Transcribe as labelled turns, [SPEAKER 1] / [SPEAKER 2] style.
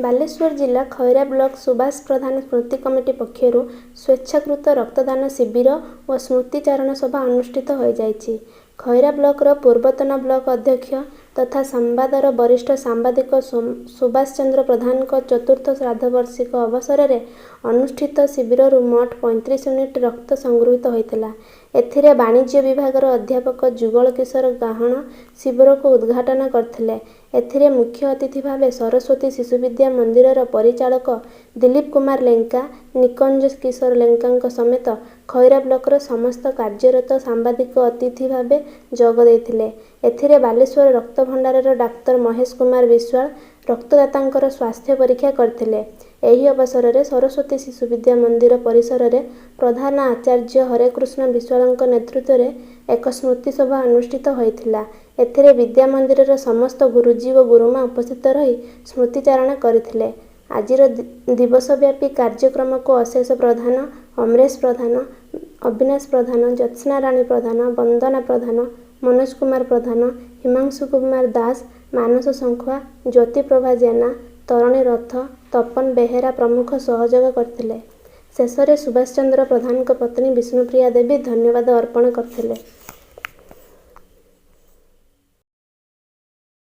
[SPEAKER 1] ବାଲେଶ୍ୱର ଜିଲ୍ଲା ଖଇରା ବ୍ଲକ ସୁବାସ ପ୍ରଧାନ ସ୍ମୃତି କମିଟି ପକ୍ଷରୁ ସ୍ୱେଚ୍ଛାକୃତ ରକ୍ତଦାନ ଶିବିର ଓ ସ୍ମୃତିଚାରଣ ସଭା ଅନୁଷ୍ଠିତ ହୋଇଯାଇଛି। ଖଇରା ବ୍ଲକର ପୂର୍ବତନ ବ୍ଲକ ଅଧ୍ୟକ୍ଷ ତଥା ସମ୍ବାଦର ବରିଷ୍ଠ ସାମ୍ବାଦିକ ସୁବାସ ଚନ୍ଦ୍ର ପ୍ରଧାନଙ୍କ ଚତୁର୍ଥ ଶ୍ରାଦ୍ଧବାର୍ଷିକ ଅବସରରେ ଅନୁଷ୍ଠିତ ଶିବିରରୁ ମୋଟ 35 ୟୁନିଟ୍ ରକ୍ତ ସଂଗୃହୀତ ହୋଇଥିଲା। ଏଥିରେ ବାଣିଜ୍ୟ ବିଭାଗର ଅଧ୍ୟାପକ ଯୁଗଳ କିଶୋର ଗାହାଣ ଶିବିରକୁ ଉଦ୍ଘାଟନ କରିଥିଲେ। ଏଥିରେ ମୁଖ୍ୟ ଅତିଥି ଭାବେ ସରସ୍ୱତୀ ଶିଶୁ ବିଦ୍ୟା ମନ୍ଦିରର ପରିଚାଳକ ଦିଲୀପ କୁମାର ଲେଙ୍କା, ନିକୁଞ୍ଜ କିଶୋର ଲେଙ୍କାଙ୍କ ସମେତ ଖଇରା ବ୍ଲକର ସମସ୍ତ କାର୍ଯ୍ୟରତ ସାମ୍ବାଦିକ ଅତିଥି ଭାବେ ଯୋଗ ଦେଇଥିଲେ। ଏଥିରେ ବାଲେଶ୍ୱର ରକ୍ତଭଣ୍ଡାରର ଡାକ୍ତର ମହେଶ କୁମାର ବିଶ୍ୱାଳ ରକ୍ତଦାତାଙ୍କର ସ୍ୱାସ୍ଥ୍ୟ ପରୀକ୍ଷା କରିଥିଲେ। ଏହି ଅବସରରେ ସରସ୍ୱତୀ ଶିଶୁ ବିଦ୍ୟା ମନ୍ଦିର ପରିସରରେ ପ୍ରଧାନ ଆଚାର୍ଯ୍ୟ ହରେକୃଷ୍ଣ ବିଶ୍ୱାଳଙ୍କ ନେତୃତ୍ୱରେ ଏକ ସ୍ମୃତି ସଭା ଅନୁଷ୍ଠିତ ହୋଇଥିଲା। ଏଥିରେ ବିଦ୍ୟା ମନ୍ଦିରର ସମସ୍ତ ଗୁରୁଜୀ ଓ ଗୁରୁମା ଉପସ୍ଥିତ ରହି ସ୍ମୃତିଚାରଣ କରିଥିଲେ। ଆଜିର ଦିବସବ୍ୟାପୀ କାର୍ଯ୍ୟକ୍ରମକୁ ଅଶେଷ ପ୍ରଧାନ, ଅମରେଶ ପ୍ରଧାନ, ଅବିନାଶ ପ୍ରଧାନ, ଜ୍ୟୋତ୍ସ୍ନାରାଣୀ ପ୍ରଧାନ, ବନ୍ଦନା ପ୍ରଧାନ, ମନୋଜ କୁମାର ପ୍ରଧାନ, ହିମାଂଶୁ କୁମାର ଦାସ, ମାନସ ଶଙ୍ଖୁଆ, ଜ୍ୟୋତିପ୍ରଭା ଜେନା, ତରଣୀ ରଥ, ତପନ ବେହେରା ପ୍ରମୁଖ ସହଯୋଗ କରିଥିଲେ। ଶେଷରେ ସୁବାସ ଚନ୍ଦ୍ର ପ୍ରଧାନଙ୍କ ପତ୍ନୀ ବିଷ୍ଣୁପ୍ରିୟା ଦେବୀ ଧନ୍ୟବାଦ ଅର୍ପଣ କରିଥିଲେ।